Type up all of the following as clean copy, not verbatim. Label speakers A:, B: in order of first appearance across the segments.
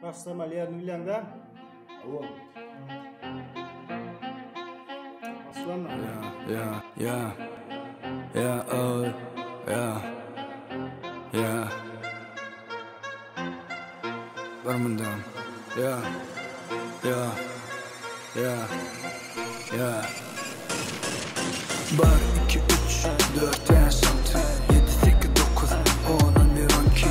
A: Başlamaly ýerini bilýäň-dä?
B: Hawa.
A: Başlama.
B: Yeah, yeah, yeah, oh, yeah, yeah. Bir mundan. Yeah, yeah, yeah, yeah. Bir, iki, üç, dört, bäş, alty, ýedi, sekiz, dokuz, on, on bir, on iki,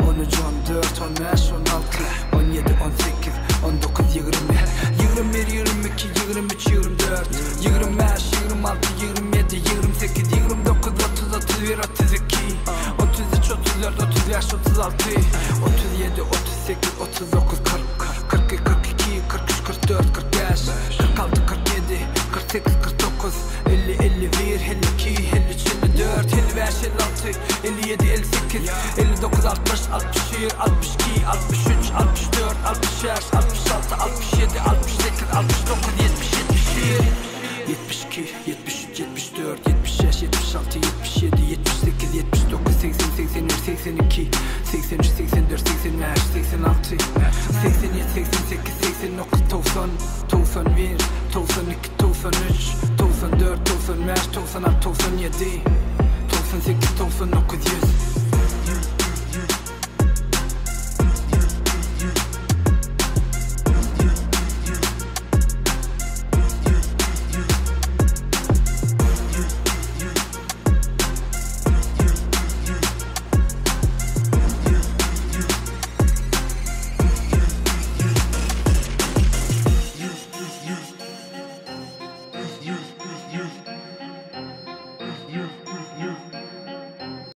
B: on üç, on dört, on bäş, on alty, on ýedi, on sekiz, on dokuz, ýigrimi, 21, 22, 23, 24, 25, 26, 27, 28, 29, 30, 31, 32, 33, 34, 35, 36, 37, 38, 39, 40, 41, 42, 43, 44, 45, 46, 47, 48, 49, 50, 51, 52, 53, 54, 55, 56, 57, 58, 59, 60, 61, 62, 63, 64, 65, 66, 67, 68, 69, 70, 71, 72, 73, 74, 75, 76, 77, 78, 79, 80, 81, 82, 83, 84, 85, 86, 87, 88, 89, 90, 91, 92, 93, 94, 95, 96, 97, 98, 99, 100.